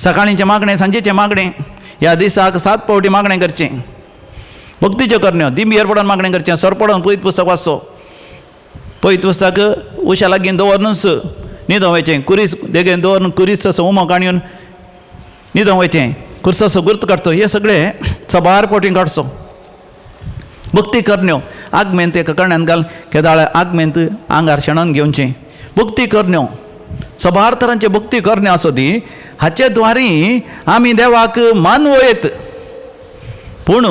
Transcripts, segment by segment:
सकाळींचें मागणें, सांजेचें मागणें, ह्या दिसाक 7 फावटी मागणें करचें. भक्तीच्यो करण्यो, दिंबियर पडोन मागणें करचें, सर पडोन पयत पुस्तक वाचचो, पयत पुस्तक उशा लागीं दवरनूच न्हिदों वयचें, कुरीस देगेन दवरून कुरीस असो उमो काणयेन न्हिदों वयचें, कुर्साचो गुर्त काडचो, हे सगळे सबार फावटी काडचो. भक्ती करण्यो, आगमेंत एका करण्यान घाल केदाळ आगमेंत आंगार शेणोन घेवचें. भक्ती करण्यो, सबार तरांचे भक्ती करण्यो आसो ती, हाचे द्वारी आमी देवाक मानवयत. पूण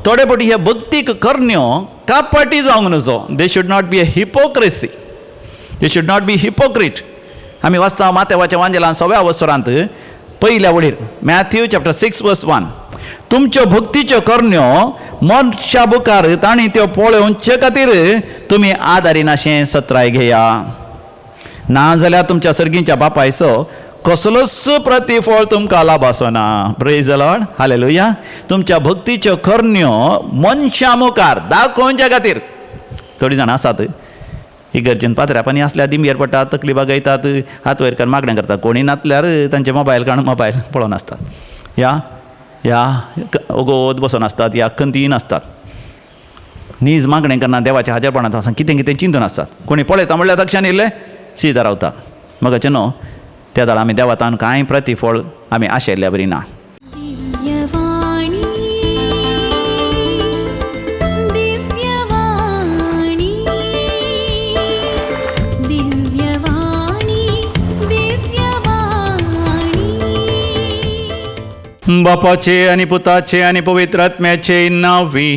थोडे फावटी हे भक्तीक करण्यो कापाटी जावंक नजो. They should not be a hypocrisy, they should not be hypocrite. आमी वाचता मातेवाच्या वांजेलान 6व्या वसरांत पयल्या वळीर, मॅथ्यू चॅप्टर 6 वर्स 1, तुमच्यो भक्तीच्यो करण्यो मनशा मुखार तांणी त्यो पळोवचे खातीर तुमी आदारिनाशें सत्राय घेया, ना जाल्यार तुमच्या सर्गीच्या बापायचो कसलोच प्रतिफळ तुमकां लाभाचो ना. Praise the Lord, hallelujah. तुमच्या भक्तीच्यो करण्यो मनशा मुखार दाखोवच्या खातीर. थोडीं जाणां आसात इगर्जेन पात्र्यापानी आसल्यार दिंबेर पडटात, तकली बागयतात, हात वयर करून मागणें करतात. कोणी नासल्यार तांचे मोबायल काडून मोबायल पळोवन आसतात, ह्या ह्या ओगोत बसून आसतात, ह्या खंतीन आसतात, नीज मागणें करना, देवाच्या हाजेरपणांत आसा कितें कितें चिंतून आसतात. कोणी पळयता म्हणल्यार तक्षान इल्लें सीधा रावतात. मगाचें न्हू त्या दाळ आमी देवातान कांय प्रतिफळ आमी आशिल्ल्या बरी ना. दिव्यवाणी दिव्यवाणी दिव्यवाणी दिव्यवाणी. बापाचे आनी पुताचे आनी पवित्र आत्म्याचे नांवी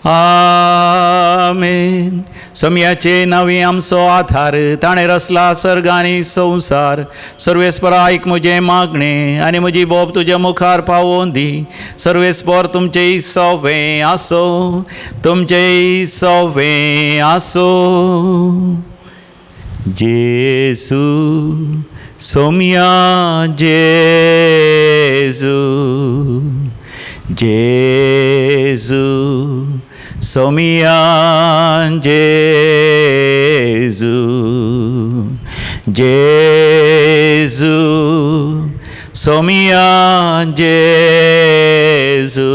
आमेन. समयाचे नांवी आमचो आधार, ताणें रचला सर्ग आनी संवसार. सर्वेस्पर आयक म्हजें मागणें आनी म्हजी बोब तुज्या मुखार पावोवन दी. सर्वेस्पर तुमचें सोवें आसो, तुमचें सोवें आसो. जेजू सोम्या जेजू, जेजू सोम्या जेजू, जेजू सोम्या जेजू,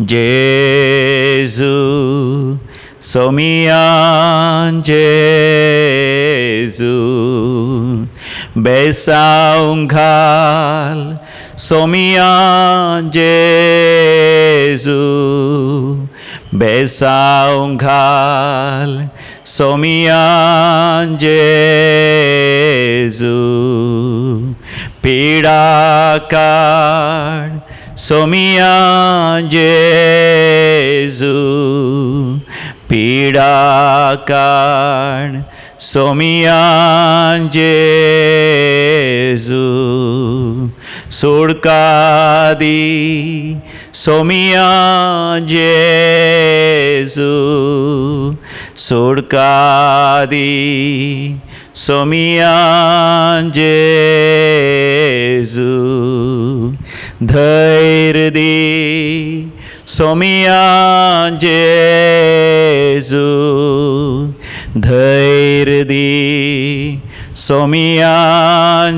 जेजू सोम्या जेजू. बेसांव घाल सोम्या जेजू, बेसांव घाल सोम्या जेजू. पिडा काड सोम्या जेजू, पिडा काड सोम्या जेजू. सुडका दी सोम्या जेजू, सुडका दी सोम्या जेजू. धैर्य दी सोम्या जेजू, धैर्य दी सोम्या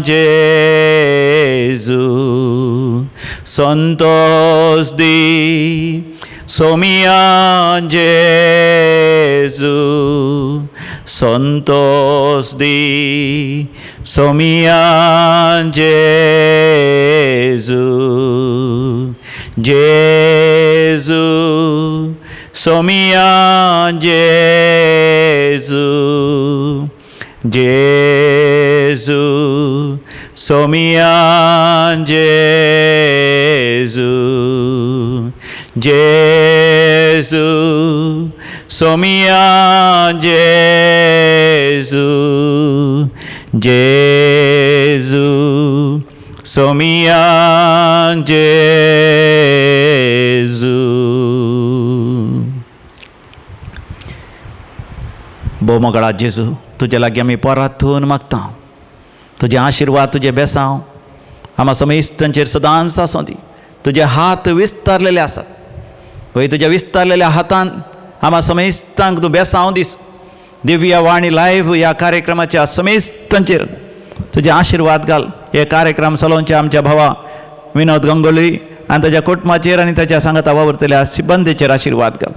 जेजू. संतोष दी सोम्या जेजू, संतोष दी सोम्या जेजू. जेजू सोम्या जेजू, जेजू सोम्या जेजू, जेजू सोम्या जेजू, जेजू सोम्या जेजू. भोवमगळा जेजू, तुज्या लागीं आमी परातून मागता, तुजे आशिर्वाद, तुजे बेसांव आमा समेस्तांचेर सदांच आसूं दी. तुजे हात विस्तारलेले आसात, पळय तुज्या विस्तारलेल्या हातान आमा समेस्तांक तूं बेसांव दीस. दिव्य वाणी लायव्ह ह्या कार्यक्रमाच्या समेस्तांचेर तुजे आशिर्वाद घाल. हे कार्यक्रम चलोवचे आमच्या भावा विनोद गंगोली आनी ताच्या कुटुंबाचेर आनी ताच्या सांगाता वावुरतल्या सिब्बंदीचेर आशिर्वाद घाल.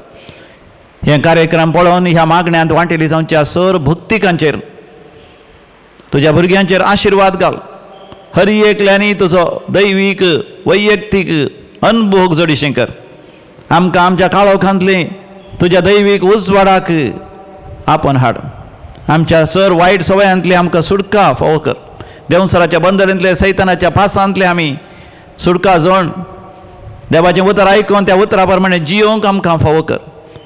हे कार्यक्रम पळोवन ह्या मागण्यांत वांटेली जावच्या सर भक्तिकांचेर तुज्या भुरग्यांचेर आशिर्वाद घाल. हर एकल्यांनी तुजो दैवीक वैयक्तीक अनुभोग जोडीशें कर. आमकां आमच्या काळोखांतली तुज्या दैवीक उजवाडाक आपण हाड. आमच्या सर वायट सवयांतली आमकां सुटका फावो कर. देवसराच्या बंदरेंतले सैतानाच्या पासांतले आमी सुटका जोण देवाचें उतर आयकून त्या उतरा प्रमाणे जियोंक आमकां फावो कर.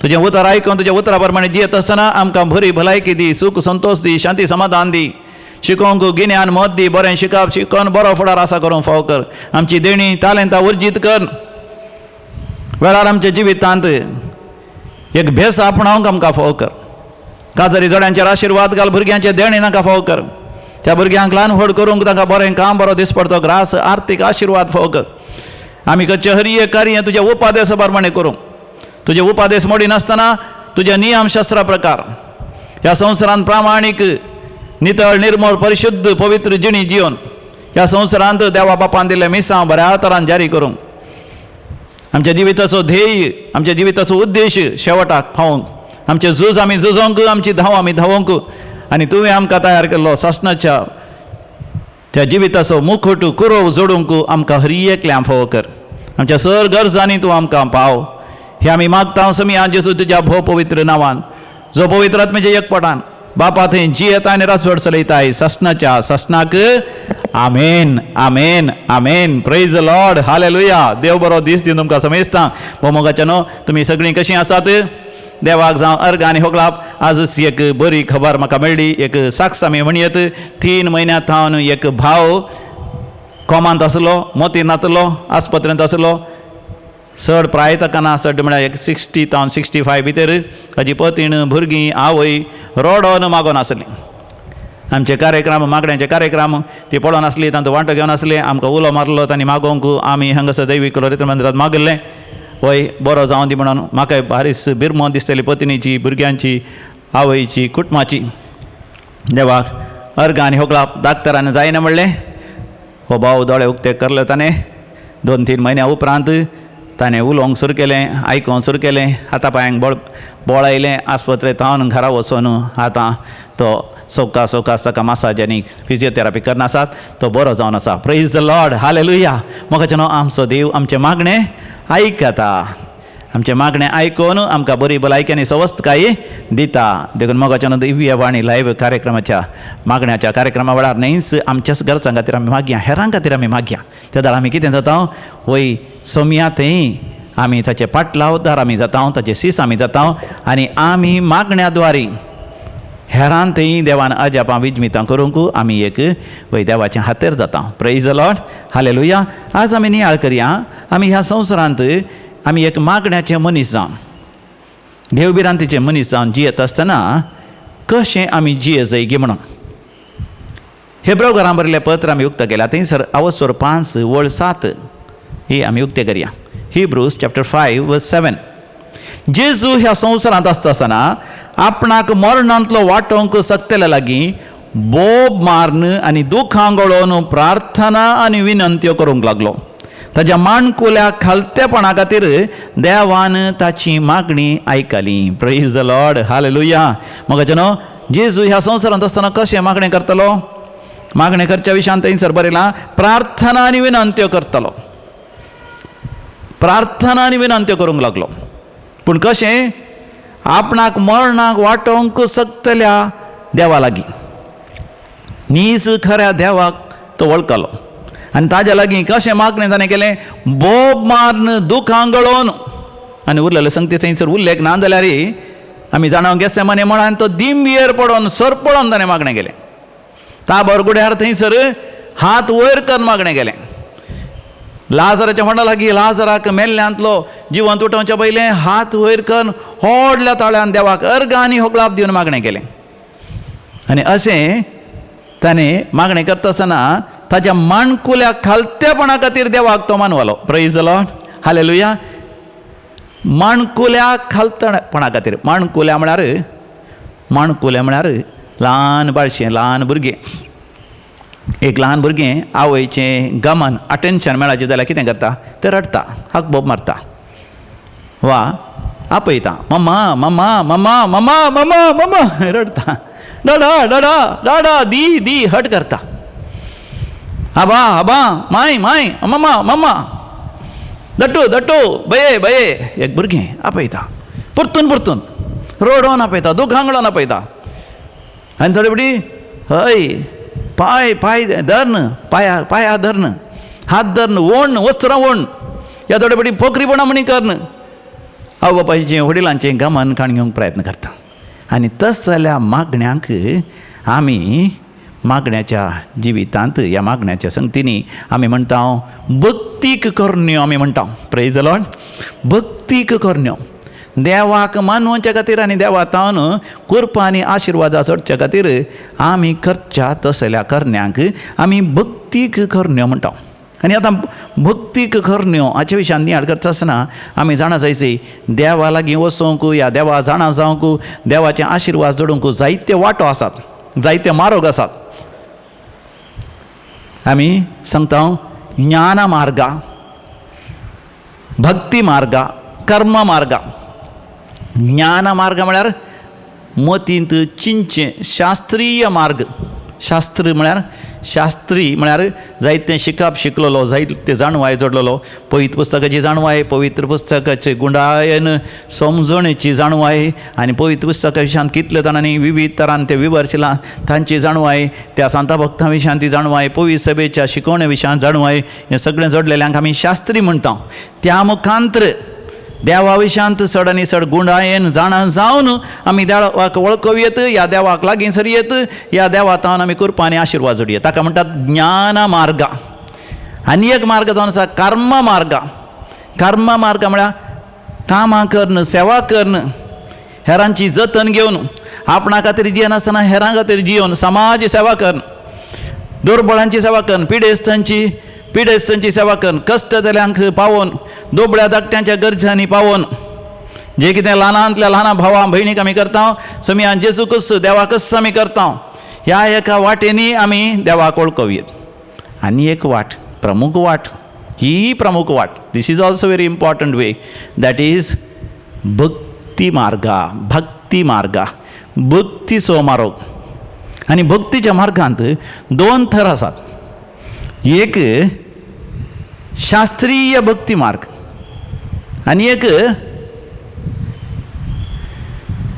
तुजें उतर आयकून तुज्या उतरा प्रमाणे जियेत आसतना आमकां बरी भलायकी दी, सूख संतोश दी, शांती समाधान दी, शिकोवंक गिन्यान मत दी, बरें शिकप शिकोवन बरो फुडार आसा करूंक फावो कर. आमची देणी तालेंतां उर्जीत कर. वेळार आमच्या जिवितांत एक भेस आपणावंक आमकां फावो कर. काजरी जोड्यांचेर आशिर्वाद घाल. भुरग्यांचे देणे तांकां फावो कर. त्या भुरग्यांक ल्हान व्हड करूंक तांकां बरें काम बरो दीस पडतो ग्रास आर्थीक आशिर्वाद फावो कर. आमी करचें हर एक कार्य तुज्या उपादेसा प्रमाणे करूंक, तुजे उपादेश मोडिनासतना तुज्या नियमशास्त्रा प्रकार ह्या संवसारांत प्रामाणीक नितळ निर्मळ परिशुद्ध पवित्र जिणी जिवन ह्या संवसारांत देवा बापान दिल्लें मिसांव बऱ्या तरान जारी करूंक आमच्या जिविताचो ध्येय आमच्या जिविताचो उद्देश शेवटाक पावोवंक आमचें झूज आमी झुजोंक, आमची धांव आमी धांवोंक आनी तुवें आमकां तयार केल्लो सासणाच्या त्या जिविताचो मुखोट कुरोव जोडूंक आमकां हर एकल्यां फावो कर. आमच्या सर गरजांनी तूं आमकां पाव. हे आमी मागता समी जेजू तुज्या भोव पवित्र नांवान, जो पवित्र आत्म्याच्या एकपटान बापा थंय जियेता आनी रासवड चलयताय सासणाच्या सासणाक. आमेन आमेन आमेन. Praise the Lord. Hallelujah. देव बरो दीस दिवन तुमकां समेजता. भोमोगाच्या न्हू तुमी सगळीं कशीं आसात? देवाक जावं अर्ग आनी होगळाप. आजच एक बरी खबर म्हाका मेळ्ळी, एक साक्ष आमी म्हणयत. 3 म्हयन्या थावन एक भाव कोमांत आसलो, मोती नातलो, आस्पत्रेंत आसलो. चड प्राय ताका ना, चड म्हळ्यार एक 60 थावन 65 भितर. ताजी पतीण भुरगीं आवय रोडोन मागोन आसली. आमचे कार्यक्रम मागण्यांचे कार्यक्रम ती पळोवन आसली, तांचो वांटो घेवन आसले. आमकां उलो मारलो तांणी मागोवंक. आमी हांगासर दैवीक लोरेत मंदिरांत मागिल्लें, वय बरो जावं दी म्हणून. म्हाका बारीस बिरमो दिसतली पत्नीची, भुरग्यांची, आवयची, कुटुंबाची. देवाक अर्गां आनी होगळाप. डाक्टरान जायना म्हणलें. हो भाव दोळे उक्ते करले ताणें. 2-3 म्हयन्या उपरांत ताणें उलोवंक सुरू केलें, आयकोंक सुरू केलें, हाता पांयांक बळ आयलें. आस्पत्रे थावन घरा वचून आतां तो सवकास सवकास ताका मासाज आनी फिजियोथेरापी करना आसात. तो बरो जावन आसा. Praise the Lord. Hallelujah. म्हाका न्हू आमचो देव आमचें मागणें आयकता. आमचें मागणें आयकून आमकां बरी भलायकी आनी सवस्तकाय दिता. देखून मोगाच्या न्हू दिव्य वाणी लायव्ह कार्यक्रमाच्या मागण्याच्या कार्यक्रमा वेळार न्हयच आमच्याच गरजां खातीर आमी मागया, हेरां खातीर आमी मागया. त्या वेळार आमी कितें जाता, वय सोमया थंय आमी ताचे पाटलावदार आमी जाता, ताचे सीस आमी जाता आनी आमी मागण्या द्वारी हेरान थंय देवान अजापां विजमितां करूंक आमी एक वय देवाचें हातेर जाता. Praise the Lord. Hallelujah. आज आमी नियाळ करया. आमी ह्या संवसारांत आमी एक मागण्याचे मनीस जावन, देवभिरांतीचे मनीस जावन जियेत आसतना कशें आमी जिये जायगी म्हणून हेब्रो घरां बरयल्लें पत्र आमी उक्तें केलां. थंयसर अवसर 5 वळ 7 ही आमी उक्तें करया. Hebrews chapter 5 verse 7. जेजू ह्या संवसारांत आसता आसतना आपणाक मरणांतलो वाटोवंक शकतल्या लागीं बोब मारून आनी दुखां गळोवन प्रार्थना आनी विनंत्यो करूंक लागलो. ताज्या माणकुल्या खालतेपणा खातीर देवान ताची मागणी आयकली. Praise the Lord. Hallelujah. मोगाचे न्हू जेजू ह्या संवसारांत आसतना कशें मागणें करतलो? मागणें करच्या विशयान थंयसर बरयलां प्रार्थना आनी विनंत्यो करतलो. प्रार्थना आनी विनंत्यो करूंक लागलो. पूण कशें? आपणाक मरणाक वाटोवंक शकतल्या देवा लागीं, नीज खऱ्या देवाक तो वळखलो आनी ताज्या लागीं कशें मागणें ताणें केलें? बोब मारून दुखां गळोवन. आनी उरलेलें संगती थंयसर उल्लेख ना जाल्यार आमी जाणा गेसेमाने म्हळ्यार तो दिंबयेर पडोन सरपळोन ताणें मागणें केलें. ताबर गुड्यार थंयसर हात वयर करून मागणें केलें. लाजराच्या म्हणा लागीं लाजराक मेल्ल्यांतलो जिवंत उठोवच्या पयलें हात वयर करून व्हडल्या ताळ्यान देवाक अर्गां आनी होगळाप दिवन मागणें केलें. आनी अशें ताणें मागणें करता आसतना ताच्या माणकुल्या खालतेपणा खातीर देवाक तो मानवलो. Praise the Lord. Hallelujah. माणकुल्या खालतेपणा खातीर. माणकुल्या म्हळ्यार, माणकुल्या म्हळ्यार ल्हान बाळशें, ल्हान भुरगें. एक ल्हान भुरगें आवयचें गमन अटेन्शन मेळाचें जाल्यार कितें करता? तें रडटा, हाकबोब मारता वा आपयता, मम्मा मम्मा मम्मा मम्मा मम्मा मम्मा रडटा, डाडा डाडा डाडा दी दी हट करता, आबा आबा माय माय मम्मा मम्मा दट्टू दट्टू बये बये. एक भुरगें आपयता परतून परतून, रडोन आपयता, दुखांगडोन आपयता. आनी थोडे फावटी हय पांय पांय धर्न, पांया पांया धर्न, हात धर्न, ओण वस्त्रां ओण, ह्या थोडे फावटी पोखरीपणां म्हणी कर्न आवय बापायचें वडिलांचें गमन काण घेवंक प्रयत्न करता. आनी तस जाल्यार मागण्यांक आमी मागण्याच्या जिवितांत ह्या मागण्याच्या संगतींनी आमी म्हणटा भक्तीक करण्यो आमी म्हणटा. प्रेज the Lord. भक्तीक करण्यो देवाक मानवच्या खातीर आनी देवा तावन कृपा आनी आशिर्वादा चडच्या खातीर आमी करच्या तसल्या करण्यांक आमी भक्तीक करण्यो म्हणटा. आनी आतां भक्तीक करण्यो हाचे विशयान नियाळ करता आसतना आमी जाणा जायची देवा लागीं वचोंक या देवा जाणा जावंक देवाचे आशिर्वाद जोडूंक जायते वांटो आसात, जायते मार्ग आसात. आमी सांगता ज्ञान मार्गा, भक्ती मार्गा, कर्म मार्गा. ज्ञान मार्ग म्हळ्यार मतींत चिंतचें शास्त्रीय मार्ग. शास्त्र म्हळ्यार शास्त्री म्हळ्यार जायतें शिकप शिकलेलो, जायते जाणवाय जोडलेलो, पवित्र पुस्तकाची जाणवाय, पवित्र पुस्तकाचे गुंडायन समजणेची जाणवाय, आनी पवित्र पुस्तका विशयांत कितले जाणांनी विविध तरान ते विवर्शिलां तांची जाणवाय, त्या सांता भक्तां विशयांत ती जाणवाय, पवित्र सभेच्या शिकवणे विशयांत जाणवाय, हें सगळें जोडलेल्यांक आमी शास्त्री म्हणटा. त्या मुखांत्र देवा विशयांत चड आनी चड गुंडायेन जाणा जावन आमी देवाक वळखोवयेत, ह्या देवाक लागीं सरयेत, ह्या देवा तावन आमी कृपा आनी आशिर्वाद जोडयेत. ताका म्हणटात ज्ञान मार्ग. आनी एक मार्ग जावन आसा कर्म मार्ग. कर्म मार्ग म्हळ्यार कामां करून, सेवा करून, हेरांची जतन घेवन, आपणा खातीर जियेनासतना हेरां खातीर जियोवन समाज सेवा करून, दुर्बळांची सेवा करून, पिडेस्तांची सेवा करून, कश्ट जाल्यांक पावोवन, दुबळ्या धाकट्यांच्या गरजांनी पावोवन, जे कितें ल्हानांतल्या ल्हाना भावा भयणीक आमी करता, समियान जेजू क्रिस्त देवाकच आमी करता, ह्या एका वाटेनी आमी देवाक वळखोवयेत. आनी एक वाट, प्रमुख वाट, ही प्रमुख वाट, this is also very important way, that is भक्ती मार्गा. भक्ती मार्गा, भक्तीचो मार्ग. आनी भक्तीच्या मार्गांत दोन थर आसात. एक शास्त्रीय भक्ती मार्ग आनी एक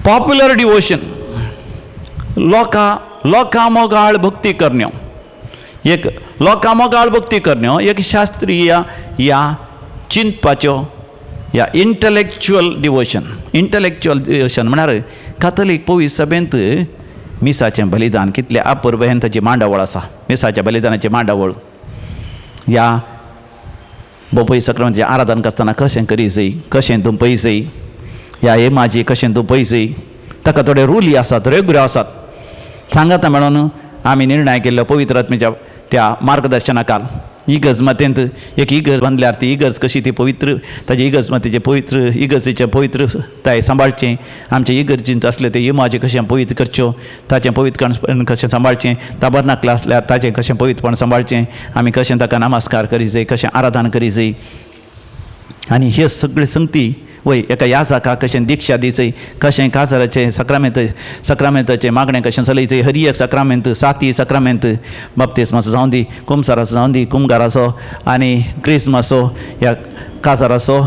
पॉप्युलर डिवोशन, लोकां मोगाळ भक्ती करण्यो. एक लोकां मोगाळ भक्ती करण्यो, एक शास्त्रीय ह्या चिंतपाच्यो ह्या इंटलेक्च्युअल डिवोशन. इंटलेक्च्युअल डिवोशन म्हळ्यार काथलीक पवित्र सभेंत मिसाचें बलिदान कितलें अपुरबायेन ताची मांडावळ आसा. मिसाच्या बलिदानाची मांडावळ ह्या बोपय सक्रांतीचें आराधन करतना कशें करीजय, कशें दुंपयजय, ह्या हेमाजी कशें दुंपयजय, ताका थोडे रुली आसात, रेगुऱ्यो आसात. सांगाता मेळोन आमी निर्णय केल्लो पवित्र आत्म्याच्या त्या मार्गदर्शनाकाल इगर्ज मातेंत एक इगर्ज बांदल्यार ती इगर्ज कशी ती पवित्र, ताजी इगर्ज मातेचें पवित्र इगर्जेचें पवित्रताय सांबाळचें, आमचे इगर्जींत आसले ते इमाजी कशें पवित्र करच्यो, ताचें पवित्रपण कशें सांबाळचें, ताबरनाकल आसल्यार ताचें कशें पवित्रपण सांबाळचें, आमी कशें ताका नमस्कार करीजय, कशें आराधन करीजय. आनी हे सगळे संगती वय एका याजाका कशें दीक्षा दिचय, कशें काजाराचें सक्रामेंताचें मागणें कशें चलयचें, हरी एक सक्रामेंत, साती सक्रामेंत, बाप्तिस्माचो जावं दी, कुमसाराचो जावं दी, कुमगाराचो आनी क्रिस्माचो ह्या काजाराचो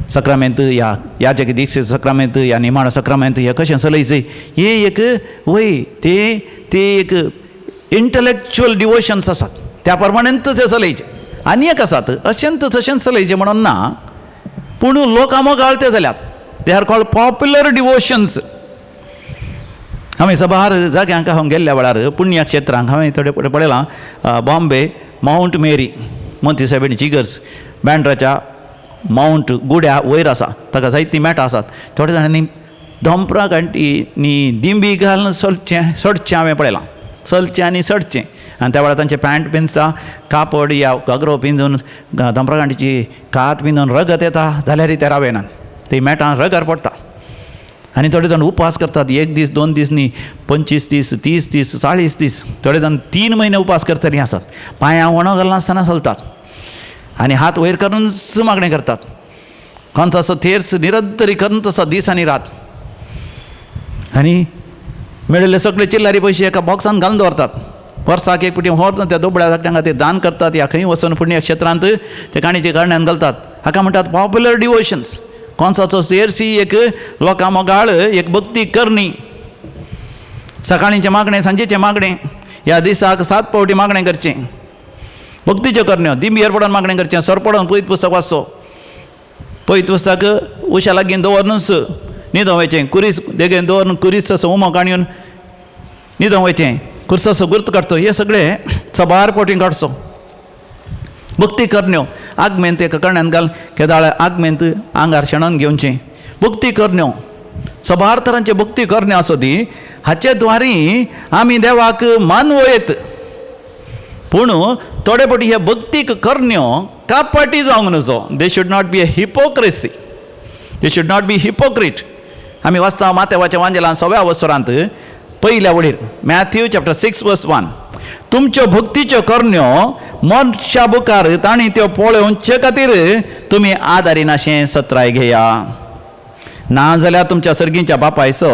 सक्रामेंत, ह्या याजकी दीक्षेचो सक्रामेंत, ह्या निमाणो सक्रामेंत, हें कशें चलयचें, हें एक वय ते ते एक इंटलेक्च्युअल डिवोशन्स आसात, त्या प्रमाणेंतच हें चलयचें. आनी एक आसात अशेंच तशेंच चलयचें म्हणून ना, पूण लोक मोगाळ ते जाल्यात, they are called popular devotions. हांवें सबार जाग्यांक हांव गेल्ल्या वेळार पुण्यक्षेत्रांक हांवें थोडे थोडे पळयलां. बॉम्बे मावंट मेरी मोती सायबिणीची इगर्ज बँड्राच्या मावंट गुड्या वयर आसा, ताका जायतीं मेटां आसात. थोड्या जाणांनी धोंपरां गांठींनी दिंबी घालून चलचें सडचें हांवें पळयलां, चलचें आनी सडचें. आनी त्या वेळार तांचें पॅन्ट पिंजता, कापड या घागरो पिंजून धोंपरा गांठीची कात पिंजून रगत येता जाल्यारय ते रावयनात, ती मेटां रगार पडटा. आनी थोडे जाण उपास करतात, 1 दीस 2 दीस न्ही, 25 दीस, 30 दीस, 40 दीस, थोडे जाण 3 म्हयने उपास करतली आसात. पांयां वणो घालनासतना चलतात आनी हात वयर करूनच मागणें करतात. कोणतो थेर्स निरंतरी करून आसा दीस आनी रात. आनी मेळिल्ले सगळे चिल्लारी पयशे एका बॉक्सान घालून दवरतात. वर्साक एक पटी व्हर त्या दुबळ्या धाकट्यां खातीर दान करतात, या खंय वचून पुण्यक्षेत्रांत ते काणीचे कारण्यान घालतात. हाका म्हणटात पॉप्युलर डिवोशन्स. कोणसाचो तेर्सी एक लोकां मोगाळ एक भक्ती करणी. सकाळींचें मागणें, सांजेचें मागणें, ह्या दिसाक 7 फावटी मागणें करचें. भक्तीच्यो करण्यो, दिंबीर पडोन मागणें करचें, सर पडोन पयत पुस्तक वाचचो, पयत पुस्तक उशा लागीं दवरनूच न्हिदोंक वयचें, कुरीस देगेन दवरून कुरीस असो उमो काणयेवन न्हिदोंक वयचें, कुर्साचो गुर्त काडचो, हे सगळे सबार फावटी काडचो. भक्ती करण्यो, आगमेंत एका करण्यान घाल केदाळ आगमेंत आंगार शेणोन घेवचें. भक्ती करण्यो, सबार तरांचे भक्ती करण्यो आसो ती, हाचे द्वारी आमी देवाक मानवयत. पूण थोडे फावटी हे भक्तीक करण्यो कापाटी जावंक नजो. They should not be a hypocrisy, they should not be hypocrite. आमी वाचता मातेवाच्या वांजेलान 6व्या वसरांत पयल्या वडीर, मॅथ्यू चॅप्टर 6 वर्स 1, तुमच्यो भक्तीच्यो करण्यो मनशा मुखार तांणी त्यो पळोवचे खातीर तुमी आदारिनाशें सत्राय घेया, ना जाल्यार तुमच्या सर्गींच्या बापायचो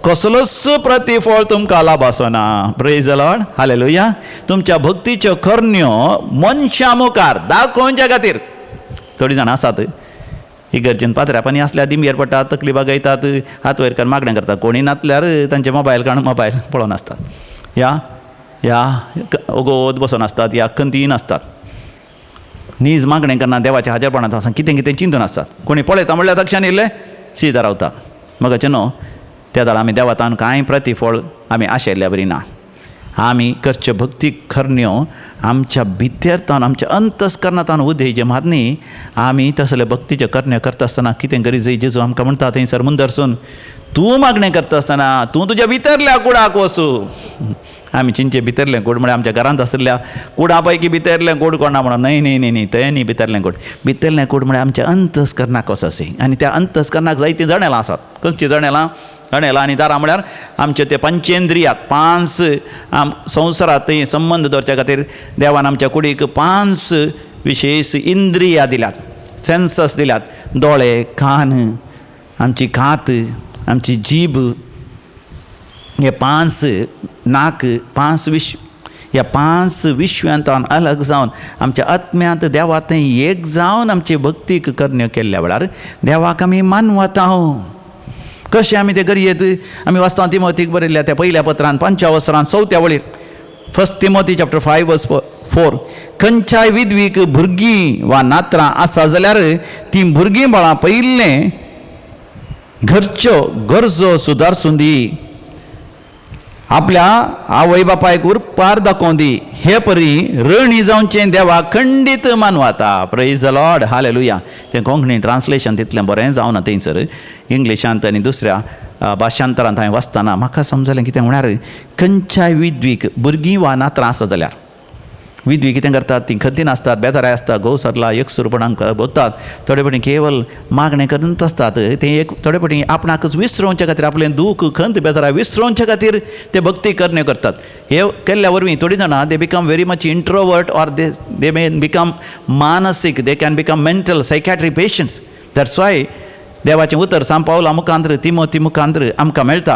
कसलोच प्रतिफळ तुमकां लाभासना. Praise the Lord, hallelujah. तुमच्या भक्तीच्यो करण्यो मनशा मुखार दाखोवच्या खातीर. थोडीं जाणां आसात इगर्जेन पात्र्यापानी आसल्यार दिंबेर पडटात, तकली बागयतात, हात वयर करून मागणें करतात. कोणी नासल्यार तांचे मोबायल काडून मोबायल पळोवन आसतात, ह्या ह्या ओगोद बसून आसतात, ह्या खंतीन आसतात. नीज मागणें करना, देवाच्या हाजेरपणांत आसा, कितें कितें चिंतून आसतात. कोणी पळयता म्हणल्यार तक्षान इल्लें सीदा रावतात. मगाचें न्हू त्या दाळ आमी देवातान कांय प्रतिफळ आमी आशिल्ल्या बरी ना. आमी करच्यो भक्ती करण्यो आमच्या भितरतान, आमच्या अंतस्करणांतान उदय मात न्ही. आमी तसले भक्तीच्यो करण्यो करता आसतना कितें करी जाय? जेजू आमकां म्हणटा थंयसर मुंदरसून, तूं मागणें करता आसतना तूं तुज्या भितरल्या कुडाक वचूं. आमी चिंचे भितरलें कूड म्हळ्यार आमच्या घरांत आशिल्ल्या कुडा पैकी भितरलें कूड कोणा म्हणून न्हय न्हय न्हय न्हय तें न्ही भितरलें कूड. भितरलें कूड म्हळ्यार आमच्या अंतस्करणाक कसो आसा आनी त्या अंतस्करणाक जायतीं जनेलां आसात. खंयचीं जनेलां? जनेलां आनी दारां म्हळ्यार आमचे ते पंचेंद्रियात 5 आम संवसारांत संबंद दवरच्या खातीर देवान आमच्या कुडीक 5 विशेश इंद्रियां दिल्यात, सेन्सस दिल्यात. दोळे, कान, आमची कात, आमची जीब, हे 5 नाक, 5 विश्व, ह्या 5 विश्वांतान अलग जावन आमच्या आत्म्यांत देवा थंय एक जावन आमची भक्तीक करण्यो केल्ल्या वेळार देवाक आमी मानवता. कशें आमी तें करयेत? आमी वाचता तिमोतीक बरयल्ल्या त्या पयल्या पत्रान 5व्या वसरान 4थ्या वळीर, 1 तिमोती चॅप्टर 5 वर्स 4, खंयच्याय विधवीक भुरगीं वा नात्रां आसा जाल्यार तीं भुरगीं बाळां पयिल्लें घरच्यो गरजो सुदारसूं दी, आपल्या आवय बापायक उरपार दाखोवं दी, हे परी रणी जावचें देवाक खंडीत मानवाता. Praise the Lord, hallelujah. तें कोंकणी ट्रान्सलेशन तितलें बरें जावना थंयसर इंग्लिशांत आनी दुसऱ्या भाशांतरांत हांवें वाचतना म्हाका समजलें कितें म्हळ्यार खंयच्याय विधवीक भुरगीं वा नात्रां आसा जाल्यार विधवी कितें करतात? तीं खंतीन आसतात, बेजाराय आसता, घोव सरला, एकसुरपणांक भोगतात. थोडे फावटी केवल मागणें करीत आसतात. तें एक थोडे फावटी आपणाकच विसरोवच्या खातीर, आपलें दूख खंत बेजाराय विसरोवच्या खातीर ते भक्ती करण्यो करतात. हे केल्ल्या वरवीं थोडीं जाणां they become very much introvert or they may become मानसीक, they can become mental psychiatry patients. That's why देवाचें उतर सांत पावला मुखांत्र, तिमोती मुखांत्र आमकां मेळटा.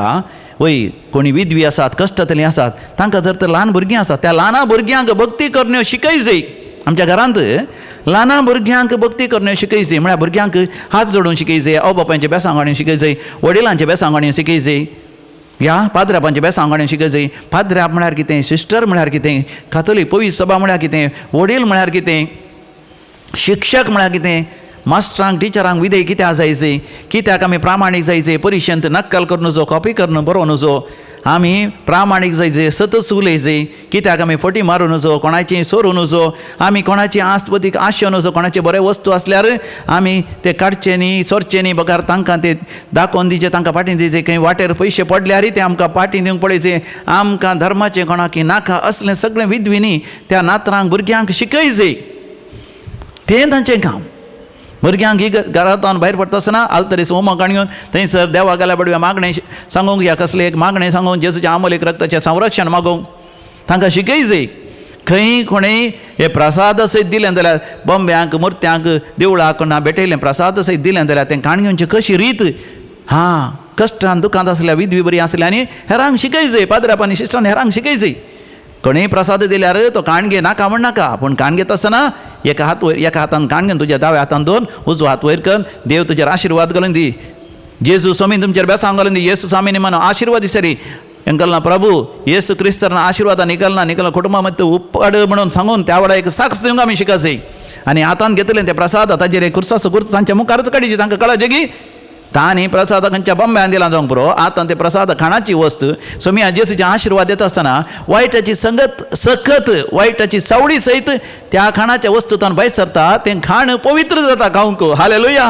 वय कोणी विधवी आसात, कश्टांतलीं आसात, तांकां जर तर ल्हान भुरगीं आसात त्या ल्हाना भुरग्यांक भक्ती करण्यो शिकय जाय. आमच्या घरांत ल्हाना भुरग्यांक भक्ती करण्यो शिकय जाय. म्हळ्यार भुरग्यांक हात जोडून शिकय जाय, आवय बापायचें बेसांव घालून शिकय जाय, वडिलांचें बेसांव घालून शिकय जाय, ह्या पाद्र्यापांचें बेसांव घालून शिकय जाय. पाद्र्याप म्हळ्यार कितें, सिस्टर म्हळ्यार कितें, कातोलीक पवित्र सभा म्हळ्यार कितें, वडील म्हळ्यार कितें, शिक्षक म्हळ्यार कितें, मास्टरांक टिचरांक विधेय कित्याक जायचे, कित्याक आमी प्रामाणीक जायचे, परिशेंत नक्कल करून नजो, कॉपी करून बरोवं नजो, आमी प्रामाणीक जायचे, सतच उलयचे, कित्याक आमी फटी मारूं नजो, कोणाची सोरूं नजो, आमी कोणाची आस्तपतीक आशेवं नजो, कोणाचे बरे वस्तू आसल्यार आमी ते काडचे न्ही, सोरचे न्ही, बगर तांकां ते दाखोवन दिवचे, तांकां पाटी दिवचे. खंय वाटेर पयशे पडल्यारय ते आमकां पाटी दिवंक पळयचे. आमकां धर्माचें कोणाक नाका असलें सगळें विधवींनी त्या नातरांक भुरग्यांक शिकयचे, तें तांचें काम. भुरग्यांक ही घरांत भायर पडटा आसतना आलतरी होमक घेवन थंयसर देवा गेल्या बडव्या मागणें सांगूंक या कसलें एक मागणें सांगूंक जेजूच्या आमोलीक रक्ताचें संरक्षण मागूंक तांकां शिकय जाय. खंय कोणेय हे प्रसाद सयत दिलें जाल्यार बोंब्यांक मुर्त्यांक देवळाक कोणा भेटयलें प्रसाद सयत दिलें जाल्यार तें काण घेवची कशी रीत हां कश्टान दुखांत आसल्या विधवी बरी आसल्या आनी हेरांक शिकय जाय. पाद्रापानी शिश्टान हेरांक शिकय जाय. कोणेय प्रसाद दिल्यार तो काण घे नाका म्हण नाका, पूण काण घेता आसतना एका हात वयर एका हातान काण घेवन तुज्या दाव्या हातान दोन उजवो हात वयर कर, देव तुजेर आशिर्वाद घालून दी, जेजू स्वामी तुमचेर बेसांव घालून दी, येसू स्वामीनी म्हणून आशिर्वाद दिसरी एंकलना प्रभू येसू क्रिस्तान आशिर्वादा निकलना निकलना कुटुंबा मध्ये उपाड म्हणून सांगून त्या वेळा एक साक्ष दिवंक आमी शिकायचें. आनी हातान घेतलें ते प्रसाद ताजेर एक कुर्साचो कुर्स तांच्या मुखारच काडीची, तांकां कळाचें की तांणी प्रसाद खंयच्या बॉम्ब्यान दिला जावंक पुरो. आतां ते प्रसाद खाणाची वस्त स्वामी जेजूचे आशिर्वाद येता आसतना वायटाची संगत सखत वायटाची सावळी सयत त्या खाणाच्या वस्तूतान भायर सरता, तें खाण पवित्र जाता खावंक. हालेलुया.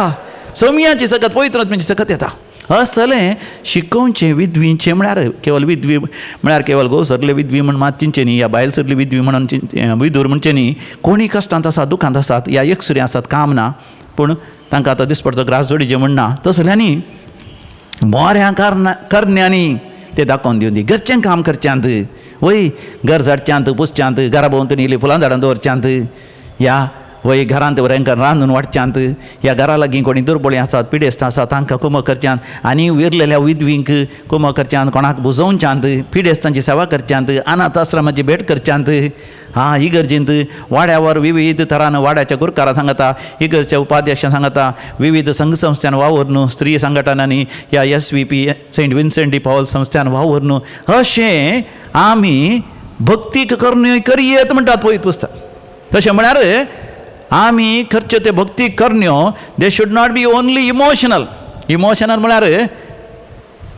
सोमियाची सकत पवित्र म्हणजे सकत येता. असलें शिकोवचें विधवींचें म्हळ्यार केवल विधवी म्हळ्यार केवल घोव सरले विधवी म्हण मात चिंतचें न्ही, या बायल सरली विधवी म्हणून विधूर म्हणचें न्ही. कोणी कश्टांत आसात दुखांत आसात या एकसुरी आसात काम ना, पूण तांकां आतां दिसपडतो ग्रास जोडीचें म्हण ना, तसल्यांनी बऱ्या करण्यांनी ते दाखोवन दिवन दी. घरचें काम करच्यांत वय घर झाडच्यांत पुसच्यांत घरा भोंवतणी इल्ली फुलां झाडां दवरच्यांत या वय घरांत वरेंकां रांदून वाडच्यांत ह्या घरा लागीं कोणी दुर्बळी आसात पिडेस्त आसात तांकां कुमक करच्यांत आनी विरलेल्या विधवींक कुमक करच्यांत, कोणाक बुजोवच्यांत, पिडेस्तांची सेवा करच्यांत, अनाथ आश्रमाची भेट करच्यांत. हां इगर्जींत वाड्यावर विविध तरान वाड्याच्या गुरकारां सांगता, इगर्जच्या उपाध्यक्षां सांगता, विविध संघ संस्थ्यान वावुरून स्त्री संघटनांनी ह्या S V P Saint Vincent de Paul संस्थ्यान वावुरून अशें आमी भक्तीक करण्यो करयेत म्हणटात पवित्र पुस्तक. तशें म्हळ्यार आमी करच्यो त्यो भक्ती करण्यो they should not be only emotional. Emotional म्हळ्यार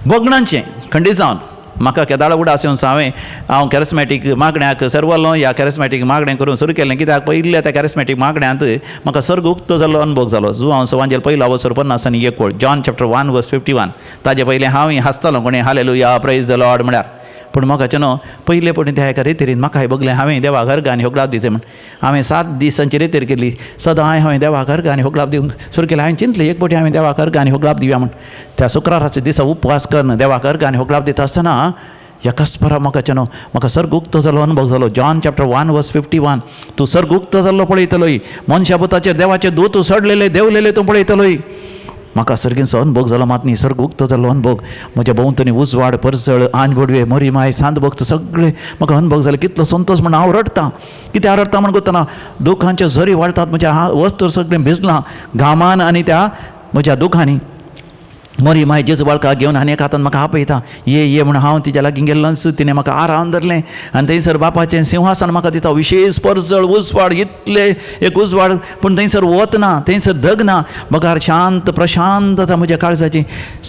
भोगणांचें खंडीत जावन म्हाका केदाळ उडास येवन हांवें हांव कॅरिस्मॅटीक मागण्याक सरवलो ह्या कॅरिस्मॅटीक मागणें करून सुरू केलें कित्याक पयल्या त्या कॅरिस्मॅटीक मागण्यांत म्हाका सर्ग उक्तो जाल्लो अनुभव जालो. जुवांव सवांजेल पयलो अवसर 51 ओळ, John chapter 1 verse 51. ताजे पयलें हांव हांसतालो कोणी हालेलुया प्रायज the Lord म्हळ्यार, पूण म्हाका न्हू पयले पयलीं त्या एका रेतीरीन म्हाका बगलें हांवें देवा घर आनी होगलाप दिवचें म्हण. हांवें 7 दिसांची रेतीर केली, सदांय हांवें देवा घर आनी होगलाप दिवंक सुरू केलें. हांवें चिंतलें एक पटी हांवें देवा घर आनी होगलाप दिवया म्हण. त्या शुक्राराच्या दिसा उपवास करून देवा घर आनी होगलाप दिता आसतना एकाच परा म्हाका न्हू म्हाका सर्ग उक्तो जालो अनुभव जालो. जॉन चॅप्टर 1 वर्स 51. तूं सर्ग उक्तो जाल्लो पळयतलोय, मनशा पुताचेर देवाचे दूत सडलेले देंवलेले तूं पळयतलोय. म्हाका सर्गींचो अनुभव जालो मात न्ही, सर्ग उक्तो जाल्लो अनुभव. म्हज्या भोंवतणी उजवाड परसळ आंज बोडवे मरी माय सांत भक्त सगळे म्हाका अनुभव जाले. कितलो संतोश म्हण हांव रडटां. कित्याक रडटा म्हण कोत्तना दुखांचे झरी वाळटात, म्हज्या वस्तू सगळें भिजलां घामान आनी त्या म्हज्या दुखांनी. मरी माय जेजू बाळकाक घेवन आनी एका हातान म्हाका आपयता ये ये म्हूण हांव तिज्या लागीं गेल्लोच. तिणें म्हाका आरावन धरलें आनी थंयसर बापाचें सिंहासन म्हाका दिता, विशेश परजळ उजवाड, इतले एक उजवाड, पूण थंयसर वत ना, थंयसर धग ना, बगार शांत प्रशांतता म्हज्या काळजाची.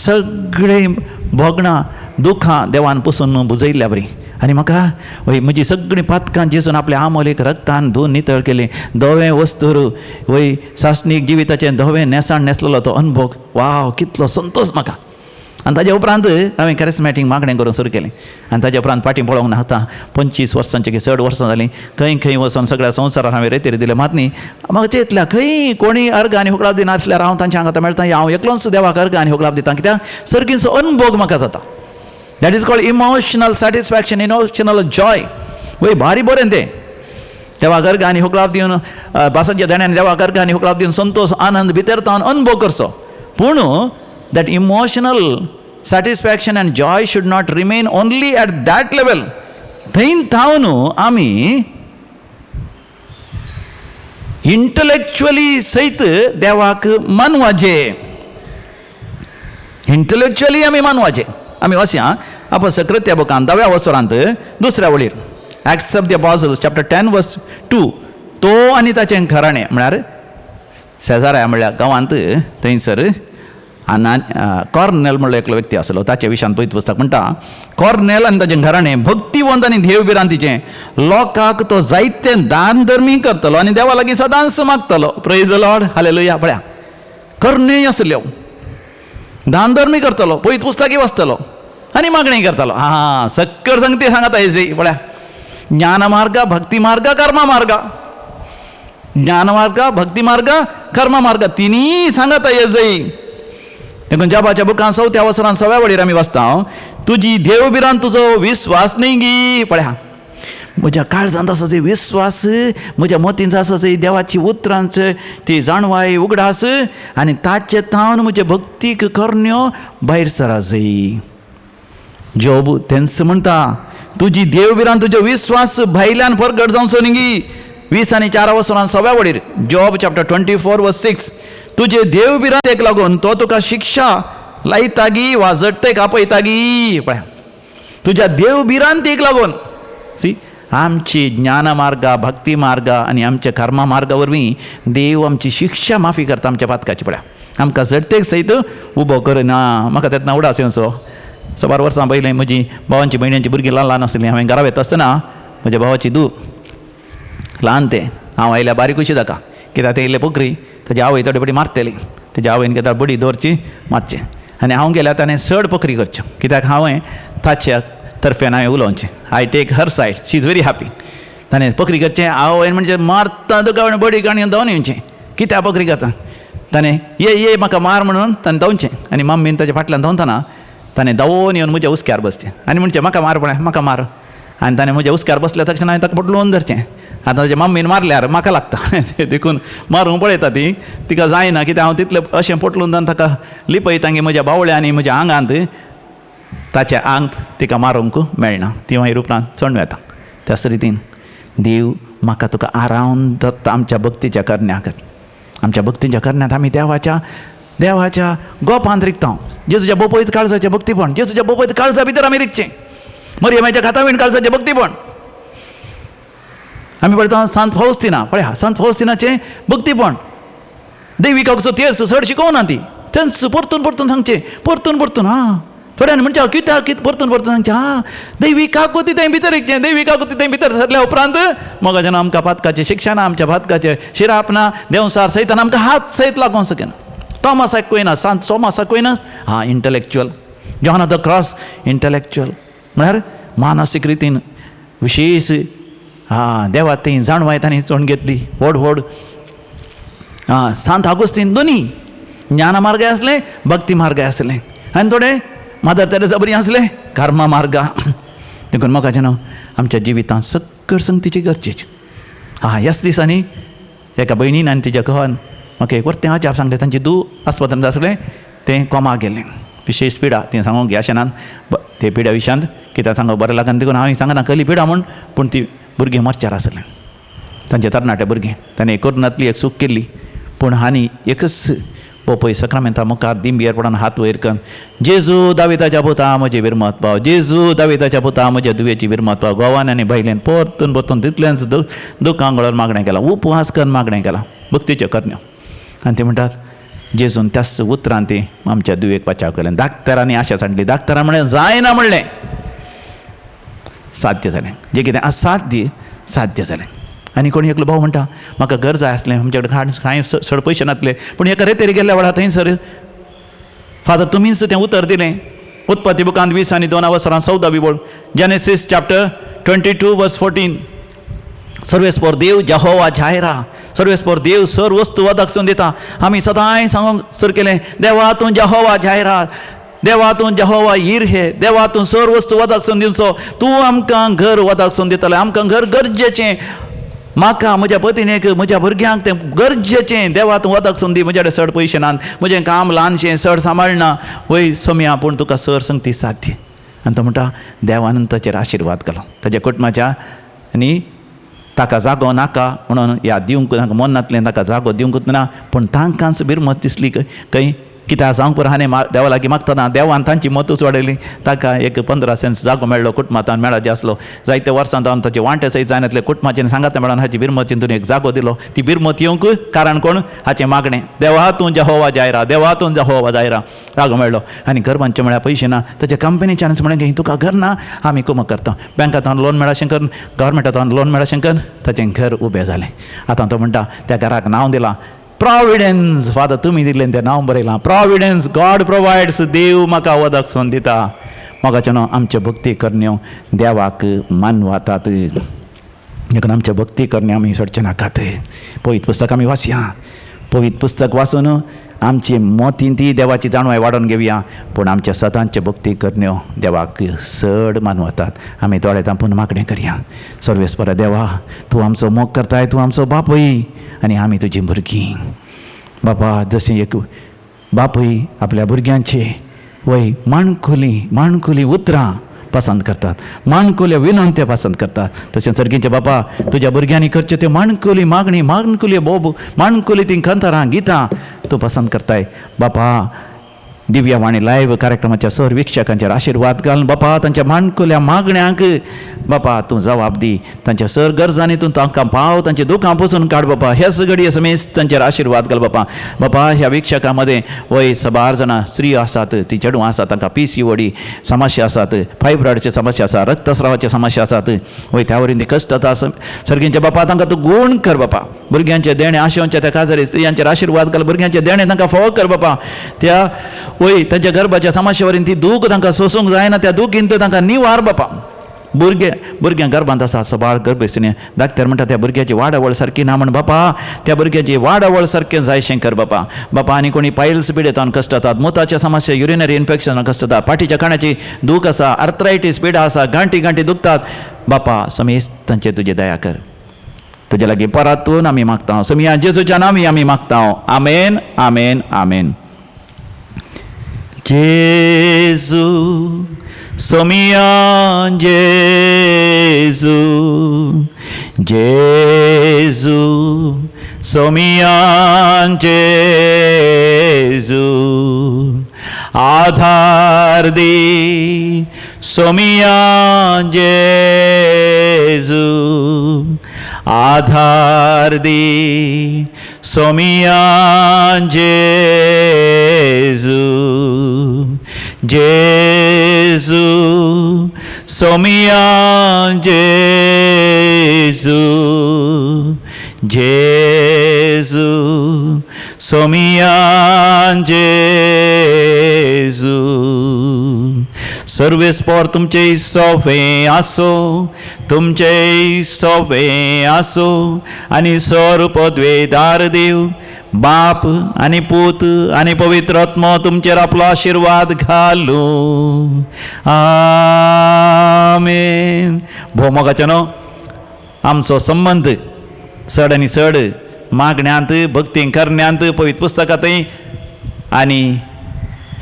सगळीं भोगणां दुखां देवान पुसून बुजयल्ल्या बरी. आनी म्हाका वय म्हजी सगळीं पातकां जेजून आपल्या आमोलेक रक्तान धुवन नितळ केलीं. धवें वस्तूर वय सासणीक जिविताचें धवें न्हेसाण न्हेसलेलो तो अनुभव, वाव कितलो संतोश म्हाका. आनी ताज्या उपरांत हांवें कॅरिस्मॅटीक मागणें करूंक सुरू केलें. आनी ताज्या उपरांत फाटीं पळोवंक ना आतां 25 वर्सांचें की चड वर्सां जालीं खंय खंय वचोन सगळ्या संवसारार हांवें रेतीर दिलें. मात न्ही म्हाका चिंतल्या खंय कोणी अर्ग आनी होगडाप दिनासल्यार हांव तांच्या हांगा मेळटा, हांव एकलोच देवाक अर्ग आनी होगडाप दिता, कित्याक सर्गीचो अनुभव म्हाका जाता. That is called emotional satisfaction, emotional joy. वय भारी बरें तें. देवाक अर्ग आनी होगडाप दिवन बासाच्या देण्यान देवाक अर्ग आनी होगडाप दिवन संतोश आनंद भितर तावन अनुभव करचो. पूण that emotional satisfaction and joy should not remain only at that level. थंय थावन आमी इंटलेक्च्युअली सयत देवाक मानवाचे, इंटलेक्च्युअली आमी मानवाचे. आमी वचया अपसकृत्य बुकान 10व्या वसरांत दुसऱ्या वळीर, Acts of the Apostles chapter 10 verse 2. तो आनी ताचें घराणें म्हळ्यार शेजाऱ्या म्हळ्यार गांवांत थंयसर आना कॉर्नेल म्हणलो एकलो व्यक्ती आसलो. ताच्या विशयान पयत पुस्तक म्हणटा, कॉर्नेल आनी ताचें घराणें भक्तिवंत आनी देवभिरांतीचें, लोकांक तो जायते दान धर्मी करतलो आनी देवा लागीं सदांच मागतलो. Praise the Lord, hallelujah. पळया करण्योय आसल्यो, दान धर्मी करतलो, पयत पुस्तकी वाचतलो आनी मागणी करतलो. हां सक्कर सांगते सांगता हेजी. पळया ज्ञान मार्ग, भक्ती मार्ग, कर्म मार्ग. ज्ञान मार्ग, भक्ती मार्ग, कर्म मार्ग तिनूय सांगाता येजय. देखून जबाच्या बुकान चवथ्या वसरान सव्या वडीर आमी वाचता, तुजी देव भिरांत तुजो विस्वास न्ही गी. पळया म्हज्या काळजांत आसा जे विस्वास, म्हज्या मतींत आसा जे देवाची उतरांच ती जाणवाय उगडास आनी ताचे तावन म्हजे भक्तीक करण्यो भायर सरा जय. जोब तेंच म्हणटा, तुजी देव भिरांत तुजो विस्वास भायल्यान परगट जावचो न्ही गी. 20 आनी 4 वसरान सव्या वडीर, Job chapter 24 verse 6, तुजे देव भिरांतेक लागून तो तुका शिक्षा लायतागी वा जडतेक आपयतागी. पळया तुज्या देव भिरांतेक लागून. सी आमची ज्ञान मार्गा, भक्ती मार्गा आनी आमच्या कर्मा मार्गा वरवीं देव आमची शिक्षा माफी करता आमच्या पातकाची. पळया आमकां जडतेक सयत उबो करना. म्हाका तेन्ना उडास येवचो, 100 वर्सां पयलीं म्हजी भावांची भयण्यांची भुरगीं ल्हान ल्हान आसलीं. हांवें घरा वता आसतना म्हज्या भावाची धूव ल्हान तें, हांव आयल्या बारीक ताका, कित्याक तें इल्लें पोकरी, ताजी आवय थोडे फावटी मारतली, ताजी आवयन कित्याक बडी दवरची मारचें आनी हांव गेल्यार ताणें चड पोकरी करच्यो, कित्याक हांवें ताच्या तर्फेन हांवें उलोवचें. I take her side, she is very happy. ताणें पोकरी करचें, आवयन म्हणजे मारता तुका बडी काणी धांवन येवचें, कित्याक पोकरी करता. ताणें ये ये म्हाका मार म्हणून ताणें धांवचें आनी मम्मीन ताच्या फाटल्यान धांवतना ताणें धांवून येवन म्हज्या हुस्क्यार बसचें आनी म्हणचें म्हाका मार पळय म्हाका मार. आनी ताणें म्हज्या हुस्क्यार बसल्या तक्षण हांवें ताका पटलोवन धरचें. आतां ताच्या मम्मीन मारल्यार म्हाका लागता, देखून मारूंक पळयता ती, तिका जायना कित्याक हांव तितलें अशें पोटलून जावन ताका लिपयता की म्हज्या बावळ्या आनी म्हज्या आंगांत ताच्या आंग तिका मारूंक मेळना, ती मागीर उपरांत चणू येता. त्याच रितीन देव म्हाका तुका आरावन दत्ता आमच्या भक्तीच्या करण्याक. आमच्या भक्तीच्या करण्यांत आमी देवाच्या देवाच्या गोपांत रिगता. जेजूच्या बोपयत काळजाचें भक्तीपण, जेजूच्या बोपयत काळजा भितर आमी रिगचें, मरियमाच्या खातावीण काळजाचें भक्तीपण. आमी पळयता सांत फौस्तिना, पळया सांत फौस्तिनाचें भक्तीपण, देविकाचो तेर्स चड शिकोवना ती, तेंच परतून परतून सांगचें, परतून परतून. हां थोड्यांनी म्हणचे कित्याक कितें परतून परतून सांगचें, हां देवी काकुती थंय भितर रिगचें, देवी काकुती थंय भितर सरल्या उपरांत मग जेन्ना आमकां पातकाचें शिक्षण, आमच्या पातकाचें शिराप ना, देंवसार सयत आमकां हात सयत लागूंक शकना. थॉमस एक्विनस, सांत थॉमस एक्विनस हां intellectual, John of the Cross intellectual म्हळ्यार मानसीक रितीन विशेश हां देवा ती जाणवाय तांणी चोण घेतली व्हड व्हड. हां सांत आगुस्तीन दोनी ज्ञान मार्गाय आसले, भक्ती मार्गाय आसले, आनी थोडे मादर तेरेसा बरी आसले कर्मा मार्गा. देखून म्हाका जेन्ना आमच्या जिवितांत सगळं संगतीची गरजेची. हां ह्याच दिसांनी एका भयणीन आनी तिच्या घोवान म्हाका एक वर्तें अजाप सांगलें. तांची धूव आस्पत्रांत आसलें, तें कोमा गेलें, विशेश पिडा, तें सांगूंक अशें ना ते पिड्या विशयांत कित्याक सांगूंक बरें लागना, देखून हांवें सांगना कसली पिडा म्हूण, पूण ती भुरगीं मरच्यार आसलें, तांचे तरणाटे भुरगें, ताणें कोरोनांतली एक चूक केल्ली, पूण हांणी एकच पोपय सक्रामेंता मुखार दिंबियर पडून हात वयर करून जेजू दाविताच्या पुता म्हजी बिरमत पाव, जेजू दाविताच्या पुता म्हज्या दुयेची बिरमत पाव. गोवान आनी बायलेन परतून परतून तितलेंच दुकां गळोवन मागणें केलां, उपवास करून मागणें केलां, भक्तीच्यो करण्यो. आनी ते म्हणटात जेजून त्याच उतरान ती आमच्या दुयेक पाचाव केलें. डाक्टरांनी आशा सांडली, डाक्टरान म्हणलें जायना म्हणलें, साध्य जालें, जें कितें असाध्य साध्य जालें. आनी कोणी एकलो भाव म्हणटा म्हाका घर जाय आसलें, आमचे कडेन कांय चड पयशे नासले, पूण एका रेतेर गेल्ल्या वेळार थंयसर फादर तुमीच तें उतर दिलें. उत्पत्ती बुकांत 20 आनी 2 वसरां 14 बोल, जेनेसीस चॅप्टर 22 वर्स 14, सर्वेस्पोर देव जहोवा जायरा, सर्वेस्पोर देव सर वस्तू वदक दिता. आमी सदांय सांगूंक सुरू केलें, देवा तूं जहोवा जायरा, देवा तूं जहोवा ईर हे, देवा तूं सर वस्तू वदक दिवचो, तूं आमकां घर वदक दितलें, आमकां घर गरजेचें, म्हाका म्हज्या पतीनेक म्हज्या भुरग्यांक तें गरजेचें, देवा तूं वदक दी, म्हज्या कडेन चड पयशे नात, म्हजें काम ल्हानशें चड सांबाळना, वय सोम्या पूण तुका सर संगती साध्य. आनी तो म्हणटा देवान ताचेर आशिर्वाद केलो ताच्या कुटुंबाच्या, आनी ताका जागो नाका म्हणून ह्या दिवंक तांकां मन नातलें, ताका जागो दिवंकूच ना, पूण तांकांच बिरमत दिसली खंय कित्याक जावंक पुरो हाणें देवा लागीं मागतना देवान तांची मतूच वाडयली. ताका एक 15 सेंस जागो मेळ्ळो कुटुंबांत मेळाचे आसलो, जायते वर्सां जावन ताचे वांटे सयत जायनातले कुटुंबाचें सांगात मेळोन हाची बिरमत चिंतून एक जागो दिलो. ती बिरमत येवंक कारण कोण, हाचें मागणें, देवा तूं जहोवा जायरा, देवा तूं जहोवा जायरा, जागो मेळ्ळो. आनी घर बांदचें म्हळ्यार पयशे ना, ताच्या कंपनीच्यानच म्हणलें की तुका घर ना आमी कुमक करता, बँकांत लोन मेळा कर, गव्हर्मेंटांत लोन मेळा कर, ताचें घर उबें जालें. आतां तो म्हणटा त्या घराक नांव दिलां प्रॉविडन्स, फादर तुमी दिल्लें तें नांव बरयलां प्रॉविडन्स, गॉड प्रोवायड्स, देव म्हाका वदक सोन दिता. म्हाका न्हू आमच्यो भक्ती करण्यो देवाक मानवातात, देखून आमच्यो भक्ती करण्यो आमी सोडचे नाकात. पयत पुस्तक आमी वाचया, पवित्र पुस्तक वाचून आमची मोतीन ती देवाची जाणवाय वाडोवन घेवया, पूण आमच्या सदांचे भक्ती करण्यो देवाक चड मानवतात. आमी दोळे धांपून मागणें करया. सर्वेस्परा देवा, तूं आमचो मोग करताय, तूं आमचो बापूय आनी आमी तुजीं भुरगीं. बापा, जशें एक बापूय आपल्या भुरग्यांचे वय माणकुली माणकुली उतरां पसंत करतात, माणकुल्यो विनंत्यो पसंत करतात, तशें सर्गींचे बापा तुज्या भुरग्यांनी करच्यो त्यो माणकुली मागणी, माणकुली बोब, माणकुली तीं कंतरां गितां तूं पसंत करताय. बापा, दिव्यवाणी लायव्ह कार्यक्रमाच्या सर वीक्षकांचेर आशिर्वाद घालून बापा तांच्या माणकुल्या मागण्यांक बापा तूं जबाब दी. तांच्या सर गरजांनी तूं तांकां पाव, तांची दुखां पुसून काड बापा. ह्याच घडये समेज तांचेर आशिर्वाद घाल बापा. बापा, ह्या वीक्षकां मदें वय सबार जाणां स्त्री आसात, ती चेडवां आसात, तांकां PCOD समस्या आसात, फायब्रॉयडची समस्या आसा, रक्तस्रावाची समस्या आसात, वय त्या वरीं ती कश्ट जाता. सर्गींचे बापा तांकां तूं गूण कर बापा. भुरग्यांचे देणें आशेवच्या त्या काजारी स्त्रियांचेर आशिर्वाद घाल, भुरग्यांचे देणें तांकां फोव कर बापा. त्या वय तांच्या गर्भाच्या समस्या वरीं ती दूख तांकां सोसूंक जायना, त्या दुखीन तांकां निवार बापा. भुरग्यां गर्भांत आसा सबार गर्भेस्तीने डाक्टर म्हणटा त्या भुरग्याची वाडावळ सारकी ना म्हण बापा त्या भुरग्याची वाडावळ सारकें जायशें कर बापा. बापा, आनी कोणी पायल्स पिडेतान कश्ट जातात, मुताच्या समस्या, युरिनरी इन्फेक्शन कश्ट जातात, फाटीच्या काणाची दूख आसा, आर्थरायटीस पिडा आसा, गांठी गांठी दुखतात बापा. समेज तांचेर तुजी दया कर. तुज्या लागीं परातून आमी मागता, समिया जेजूच्या नांवी आमी मागता. आमेन, आमेन, आमेन. जेजू सोमिया जेजू, जेजू सोमिया जेजू, आधार दी सोमिया जेजू, आधार दी सोमिया जेजू, जेजू सोमिया जेजू, जेजू सोमिया जेजू. सर्वेस्पर तुमचे सोवे आसो, तुमचे सोवे आसो, आनी सर पदवेदार देव बाप आनी पूत आनी पवित्र आत्मो तुमचेर आपलो आशिर्वाद घालूं. आमेन. भोव मोगाचें न्हू आमचो संबंद चड आनी चड मागण्यांत, भक्ती करण्यांत, पवित्र पुस्तकांतय आनी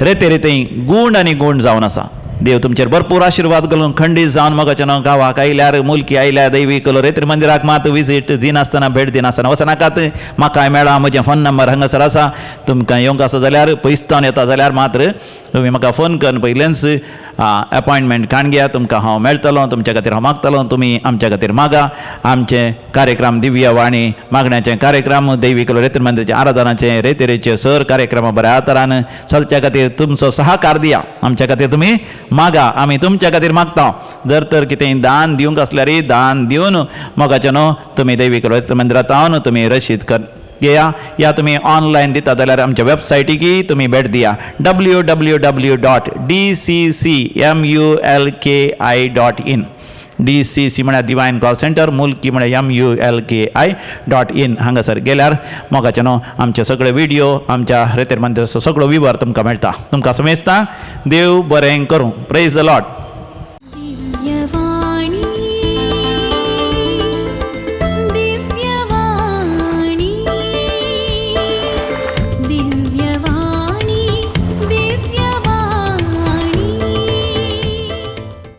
रेते रेते गूण आनी गूण जावन आसा. देव तुमचेर भरपूर आशिर्वाद घालून खंडीत जावन मोगाचें न्हू गांवाक आयल्यार, मुलकी आयल्यार दैवी कलो रेत्री मंदिराक मात विजीट दिनासतना, भेट दिनासतना वचनाकात. म्हाकाय मेळा, म्हजें फोन नंबर हांगासर आसा. तुमकां येवंक आसा जाल्यार, पयसतावन येता जाल्यार मात्र तुमी म्हाका फोन करून पयलेंच अपॉयंटमेंट काण घेया. तुमकां हांव मेळटलो, तुमच्या खातीर हांव मागतलो, तुमी आमच्या खातीर मागा. आमचे कार्यक्रम दिव्यवाणी मागण्याचे कार्यक्रम, दैवी कलो रेत्री मंदिराचे आराधनाचे रेतेरेचे सर कार्यक्रम बऱ्या तरान चलच्या खातीर तुमचो सहकार दिया. आमच्या खातीर तुमी मागा, आमी तुमच्या खातीर मागता. जर तर कितें दान दिवंक आसल्यार दान दिवन मोगाचें न्हू तुमी दैवी कलो रेत्री मंदिरांत हांव तुमी रशीद कर घेया, या तुमी ऑनलायन दिता जाल्यार आमच्या वेबसायटीकी तुमी भेट दिया. www.dccmulki.in. DCC म्हळ्यार डिवायन कॉल सेंटर, मुल्की म्हळ्यार MULKI.in. हांगासर गेल्यार मोगाचें न्हू आमचे सगळे व्हिडियो, आमच्या रेतेर मंदिराचो सगळो विवर तुमकां मेळटा. तुमकां समेजता. देव बरें करूं. Praise the Lord.